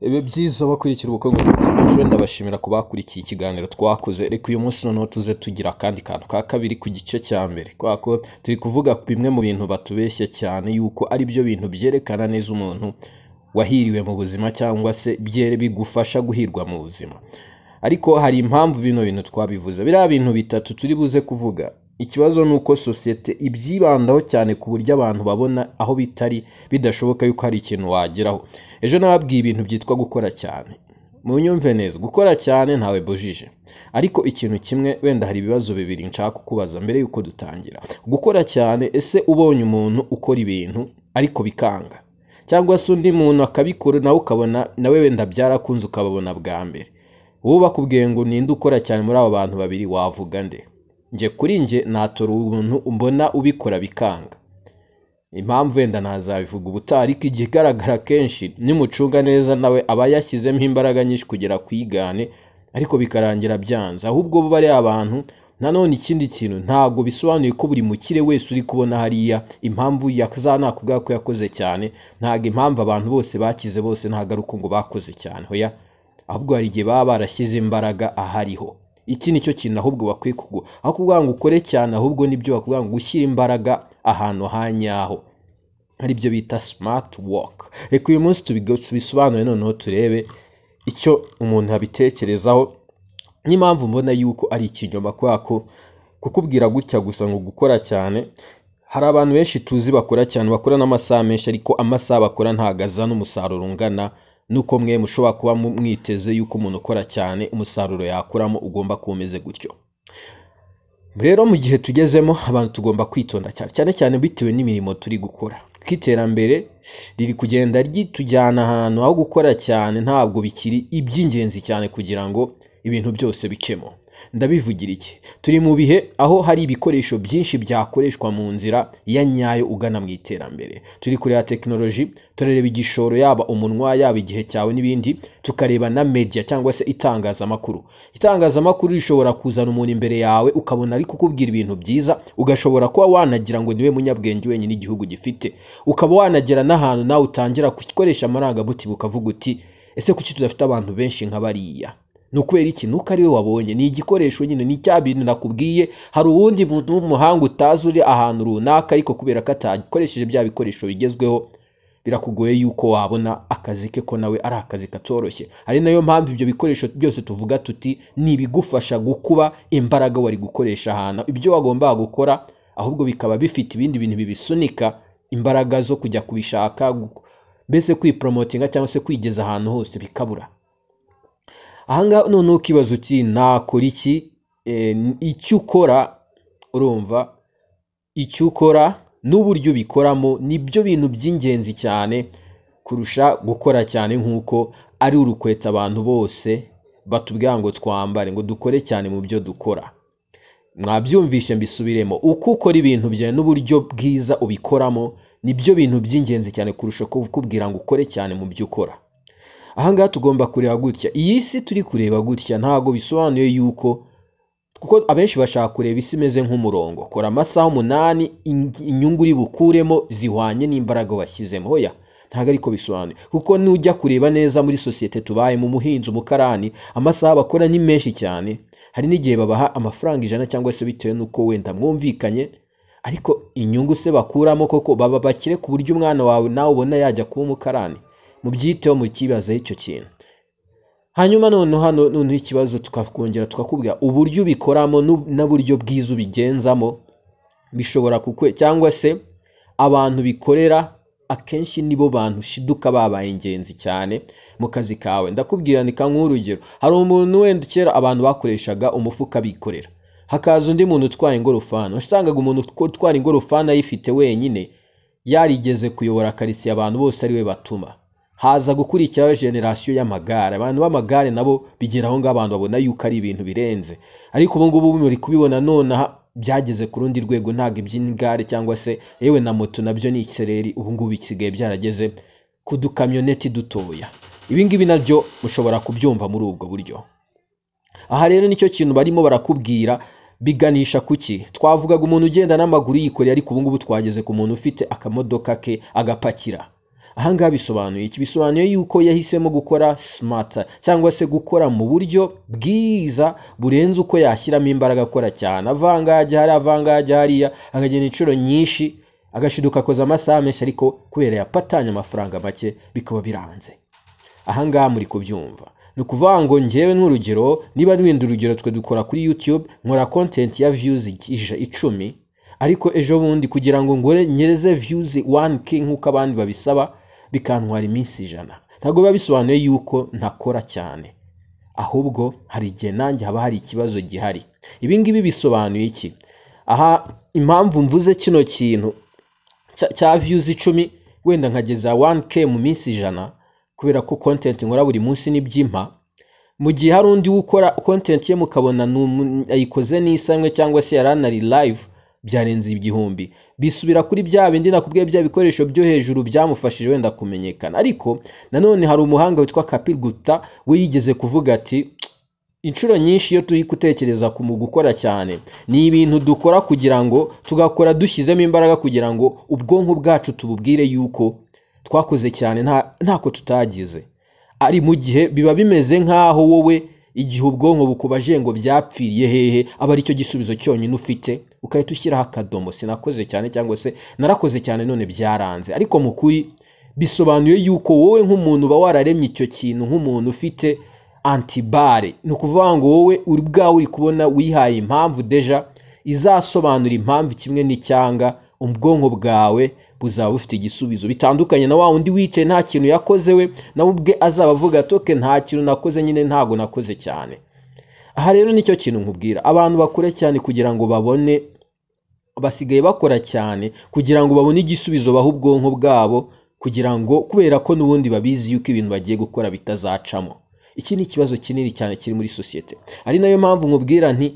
Ibihe byiza abakurikira Ubukungu Tv, ndabashimira ku bakurikiye ikiganiro twakoze. Reka uyu munsi noneho tuze tugira akandi kantu ka kabiri ku gice cya mbere, kubera ko turi kuvuga bimwe mu bintu batubeshya cyane yuko ari byo bintu byerekana neza umuntu wahiriwe mu buzima cyangwa se bigufasha guhirwa mu buzima. Ariko hari impamvu bino bintu twabivuze, biriya bintu bitatu turi buze kuvuga. Ikibazo ni uko sosiyete ibyibandaho cyane ku buryo abantu babona aho bitari bidashoboka yuko hari ikintu wageraho. Ejo nababwiye ibintu byitwa gukora cyane. Munyumve neza, gukora cyane ntawe bujije. Ariko ikintu kimwe, wenda hari ibibazo bibiri nshaka kukubaza mbere yuko dutangira. Gukora cyane, ese ubonye umuntu ukora ibintu ariko bikanga, cyangwa se undi muntu akabikora nawe ukabona nawe wenda byarakunze ukababona bwa mbere, wowe bakubwiye ngo ninde ukora cyane muri abo bantu babiri, wavuga nde? Njye kuri njye natora umuntu mbona ubikora bikanga. Impamvu wenda ntazabivuga ubutaha, ariko ikigaragara kenshi nimucunga neza nawe aba yashyizemo imbaraga nyinshi kugera ku igane, ariko bikarangira byanze. Ahubwo bo bariya abantu, nanone ikindi kintu, ntabwo bisobanuye ko buri mukire wese uri kubona hariya impamvu nakubwira ko yakoze cyane, ntabwo impamvu abantu bose bakize bose ntabwo ari uko ngo bakoze cyane, hoya, ahubwo hari igihe baba barashyize imbaraga ahariho. Iki ni cyo kintu ahubwo bakwiye kuguha, aho kuvuga ngo ukore cyane, ahubwo nibyo bakubwira ngo gushyira imbaraga ahantu ha nyaho, aribyo bita smart work. Reka uyu munsi tubisobanure, noneho turebe icyo umuntu abitekerezaho n'impamvu mbona yuko ari ikinyoma, kubera ko kukubwira gutya gusa ngo gukora cyane, hari abantu benshi tuzi bakora cyane, bakora n'amasaha menshi, ariko amasaha bakora ntabwo azana umusaruro ungana nuko mwe mushobora kuba mwiteze yuko umuntu ukora cyane umusaruro yakuramo ugomba kuba umeze gutyo. Rero mu gihe tugezemo abantu tugomba kwitonda cyane, cyane cyane bitewe n'imirimo turi gukora, kuko iterambere riri kugenda ritujyana ahantu aho gukora cyane ntabwo bikiri iby'ingenzi cyane kugira ngo ibintu byose bicemo. Ndabivugira iki? Turi mu bihe aho hari ibikoresho byinshi byakoreshwa mu nzira ya nyayo ugana mu iterambere. Turi kureba tekinoloji, turareba igishoro, yaba umunwa, yaba igihe cyawe n'ibindi, tukareba na media cyangwa se itangazamakuru. Itangazamakuru rishobora kuzana umuntu imbere yawe ukabona ari kukubwira ibintu byiza, ugashobora kuba wanagira ngo niwe munyabwenge wenyine igihugu gifite, ukaba wanagera n'ahantu nawe utangira gukoresha amarangamutima ukavuga uti ese kuki tudafite abantu benshi nka bariya? Ni ukubera iki? Nuko ari we wabonye, ni igikoresho nyine, ni cya bintu nakubwiye. Hari uwundi muntu w'umuhanga utazi uri ahantu runaka, ariko kubera ko atakoresheje bya bikoresho bigezweho birakugoye yuko wabona akazi ke, ko nawe ari akazi katoroshye. Ari nayo mpamvu ibyo bikoresho byose tuvuga tuti ni ibigufasha gukuba imbaraga wari gukoresha ahantu ibyo wagombaga gukora, ahubwo bikaba bifite ibindi bintu bibisunika imbaraga zo kujya kubishaka, mbese kwiporomotinga cyangwa se kwigeza ahantu hose bikabura. Ahangaha noneho ukibaza uti nakora iki? Icyo ukora, urumva icyo ukora n'uburyo ubikoramo nibyo bintu by'ingenzi cyane kurusha gukora cyane, nk'uko ari urukweto abantu bose batubwira ngo twambare, ngo dukore cyane mu byo dukora. Mwabyumvishe, mbisubiremo, uko ukora ibintu byawe n'uburyo bwiza ubikoramo nibyo bintu by'ingenzi cyane kurusha kukubwira ngo ukore cyane mu byo ukora. Ahangaha tugomba kureba gutya, iyi si turi kureba gutya ntabwo bisobanuye yuko, kuko abenshi bashaka kureba isi imeze nk'umurongo, kora amasaha 8, inyungu uri bukuremo zihwanye n'imbaraga washyizemo. Hoya, ntabwo ariko bisobanuye, kuko nujya kureba neza muri sosiyete tubayemo, umuhinzi, umukarani, amasaha bakora ni menshi cyane, hari n'igihe babaha amafaranga 100 cyangwa se bitewe n'uko wenda mwumvikanye, ariko inyungu se bakuramo koko baba bakire ku buryo umwana wawe nawe ubona yajya kuba umukarani? Mubyiteho, mukibazeho icyo kintu. Hanyuma noneho hano noneho ikibazo tukakongera tukakubwira uburyo ubikoramo n'uburyo bwiza ubigenzamo bishobora kukwe, cyangwa se abantu bikorera akenshi nibo bantu ushiduka babaye ingenzi cyane mu kazi kawe. Ndakubwira ni nk'urugero, hari umuntu wenda kera abantu bakoreshaga umufuka bikorera, hakaza undi muntu utwaye ingorofani. Wasangaga umuntu utwara ingorofani ayifite wenyine, yarigeze kuyobora karitsiye abantu bose ari we batuma. Haza gukurikiraho generasiyo y'amagare, abantu b'amagare nabo bigera aho ngaho abantu babona yuko ari ibintu birenze. Ariko ubu ngubu muri kubibona nonaha byageze ku rundi rwego, ntabwo iby'igare cyangwa se yewe na moto nabyo ni isereri, ubu ngubu bisigaye byarageze ku dukamyoneti dutoya. Ibi ngibi nabyo mushobora kubyumva muri ubwo buryo. Aha rero nicyo kintu barimo barakubwira, biganisha kuki? Twavugaga umuntu ugenda n'amaguru yikoreye, ariko ubu ngubu twageze ku muntu ufite akamodoka ke agapakira. Ahangaha bisobanuye iki? Bisobanuye yuko yahisemo gukora smart, cyangwa se gukora mu buryo bwiza burenze uko yashyiramo imbaraga akora cyane, avanga ajya hariya, avanga ajya hariya, akagenda inshuro nyinshi, agashiduka akoze amasaha menshi, ariko kubera yapatanye amafaranga make bikaba biranze. Ahangaha muri kubyumva, ni ukuvuga ngo ngewe nk'urugero, niba wenda urugero twe dukora kuri YouTube, nkora content ya views 10, ariko ejo bundi kugira ngo ngore nyereze views 1K nk'uko abandi babisaba bikantwara iminsi 100. Ntabwo biba bisobanuye yuko ntakora cyane, ahubwo hari igihe nanjye haba hari ikibazo gihari. Ibi ngibi bisobanuye iki? Aha impamvu mvuze kino kintu cya views 10 wenda nkageza 1K mu minsi 100, kubera ko content nkora buri munsi n'ibyimpa, mu gihe hari undi ukora content ye mukabona ayikoze n'isaha imwe cyangwa se yaranari live byarenze 1000, bisubira kuri bya bindi nakubwiye, bya bikoresho byo hejuru byamufashije wenda kumenyekana. Ariko nanone hari umuhanga witwa Kapil Gupta, we yigeze kuvuga ati inshuro nyinshi iyo turi gutekereza ku mu gukora cyane, ni ibintu dukora kugira ngo tugakora dushyizemo imbaraga kugira ngo ubwonko bwacu tububwire yuko twakoze cyane ntako tutagize, ari mu gihe biba bimeze nk'aho wowe igihe ubwonko bukubaje ngo byapfiriye hehe, aba aricyo gisubizo cyonyine ufite, ugahita ushyiraho akadomo, sinakoze cyane cyangwa se narakoze cyane none byaranze. Ariko mu kuri bisobanuye yuko wowe nk'umuntu uba wararemye icyo kintu, nk'umuntu ufite antibare, ni ukuvuga ngo wowe uri ubwawe uri kubona wihaye impamvu déjà izasobanura impamvu kimwe n'icyanga, ubwonko bwawe buzaba bufite igisubizo, bitandukanye na wa wundi wicaye nta kintu yakoze, we nawe ubwe azaba avuga ati okay, nta kintu nakoze nyine, ntago nakoze cyane. Aha rero nicyo kintu nkubwira, abantu bakora cyane kugira ngo babone, basigaye bakora cyane kugira ngo babone igisubizo baha ubwonko bwabo, kugira ngo kubera ko n'ubundi babizi yuko ibintu bagiye gukora bitazacamo. Iki ni ikibazo kinini cyane kiri muri sosiyete, ari nayo mpamvu nkubwira nti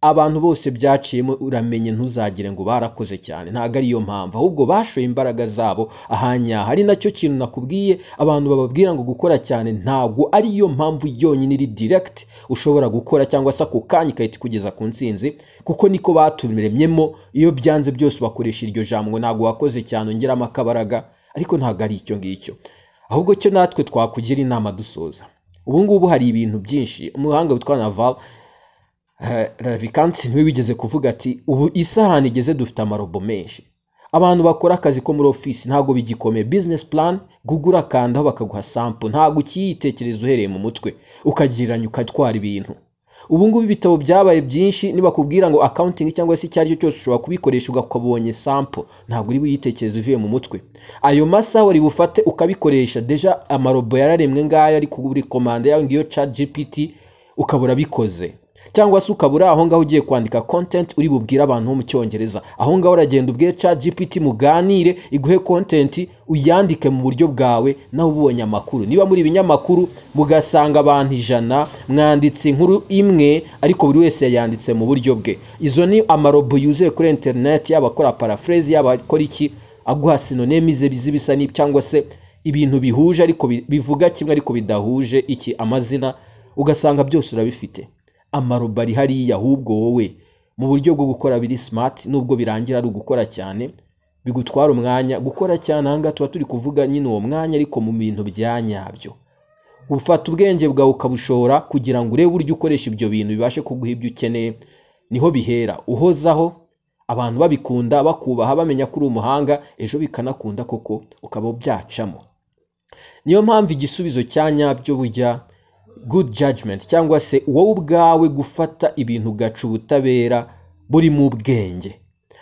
abantu bose byaciyemo uramenye ntuzagire ngo barakoze cyane, ntabwo ariyo mpamvu, ahubwo bashoye imbaraga zabo ahanyaha. Ari nacyo kintu nakubwiye, abantu bababwira ngo gukora cyane ntabwo ariyo mpamvu yonyine iri direct ushobora gukora cyangwa se ako kanya igahita ikugeza ku ntsinzi, kuko niko baturemyemo. Iyo byanze byose bakoresha iryo jambo ngo ntabwo wakoze cyane, ongeramo akabaraga, ariko ntabwo ari icyo ngicyo. Ahubwo cyo natwe twakugira inama dusoza, ubu ngubu hari ibintu byinshi. Umuhanga witwa Naval Ravikant niwe wigeze kuvuga ati ubu isahani igeze dufite amarobo menshi, abantu bakora akazi ko muri ofisi ntabwo bigikomeye, business plan Google urakandaho bakaguha sample, ntabwo ukiyitekereza uhereye mu mutwe ukagereranya ukatwara ibintu. Ubu ngubu ibitabo byabaye byinshi, nibakubwira ngo accounting cyangwa se icyo ari cyo cyose ushobora kubikoresha ugakabonye sample, ntabwo uri buyitekereze uvuye mu mutwe. Ayo masaha wari bufate ukabikoresha, déjà amarobo yararemwe ngaya ari kuri commande yawe, ngiyo Chat GPT, ukabura bikoze, cyangwa se ukaba uri aho ngaho ugiye kwandika content uri bubwire abantu bo mu Cyongereza, aho ngaho uragenda ubwire Chat GPT muganire, iguhe content uyandike mu buryo bwawe, nawe ubonye amakuru. Niba muri ibinyamakuru mugasanga abantu 100 mwanditse inkuru imwe, ariko buri wese yayanditse mu buryo bwe, izo ni amarobo yuzuye kuri internet, yaba akora paraphrase, yaba akora iki, aguha synonyme z'ibisa cyangwa se ibintu bihuje ariko bivuga kimwe ariko bidahuje iki amazina, ugasanga byose urabifite. Amarobo ari hariya, ahubwo wowe mu buryo bwo gukora biri smart, nubwo birangira ari ugukora cyane bigutwara umwanya. Gukora cyane ahangaha tuba turi kuvuga nyine uwo mwanya, ariko mu bintu bya nyabyo ufata ubwenge bwawe ukabushora kugira ngo urebe uburyo ukoresha ibyo bintu bibashe kuguha ibyo ukeneye. Niho bihera uhozaho, abantu babikunda, bakubaha, bamenya ko uri umuhanga, ejo bikanakunda koko ukaba byacamo. Niyo mpamvu igisubizo cya nyabyo burya good judgment, cyangwa se wowe ubwawe gufata ibintu ugaca ubutabera buri mu bwenge.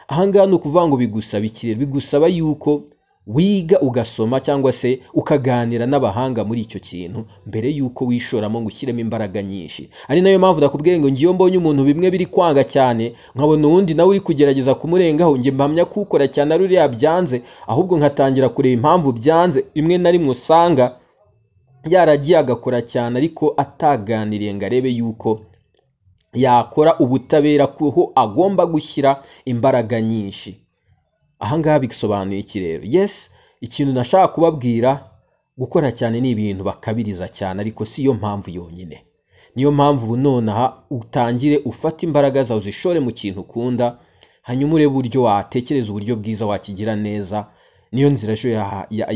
Ahangaha ni ukuvuga ngo bigusaba iki? Bigusaba yuko wiga, ugasoma cyangwa se ukaganira n'abahanga muri icyo kintu mbere yuko wishoramo ngo ushyiremo imbaraga nyinshi. Ari nayo mpamvu nakubwiye ngo ngiyo mbonye umuntu bimwe biri kwanga cyane, nkabona uwundi nawe uri kugerageza kumurengaho, njye mpamya ko ukora cyane ari uriya byanze, ahubwo nkatangira kureba impamvu byanze. Rimwe na rimwe usanga yaragiye agakora cyane ariko ataganiriye ngo arebe yuko yakora ubutabera kuho agomba gushyira imbaraga nyinshi. Ahangaha bisobanuye iki rero? Yes, ikintu nashaka kubabwira, gukora cyane ni ibintu bakabiriza cyane, ariko si yo mpamvu yonyine. Niyo mpamvu ubu nonaha utangire ufate imbaraga zawe uzishore mu kintu ukunda, hanyuma urebe uburyo watekereza uburyo bwiza wakigira neza. Niyo nzira ejo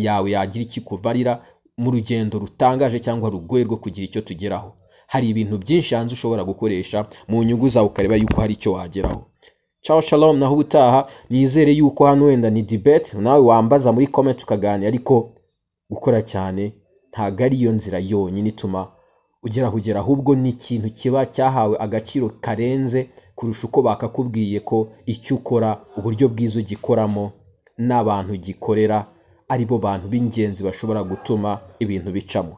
yawe yagira icyo ikumarira mu rugendo rutangaje cyangwa rugoye rwo kugira icyo tugeraho. Hari ibintu byinshi hanze ushobora gukoresha mu nyungu zawe, ukareba yuko hari icyo wageraho. Ciao, shalom. Naho ubutaha, nizere yuko hano wenda ni debate, nawe wambaza muri comment tukaganira. Ariko gukora cyane ntabwo ari yo nzira yonyine ituma ugera aho ugera, ahubwo ni ikintu kiba cyahawe agaciro karenze kurusha uko bakakubwiye ko icyo ukora, uburyo bwiza ugikoramo n'abantu ugikorera ari bo bantu b'ingenzi bashobora gutuma ibintu bicamo.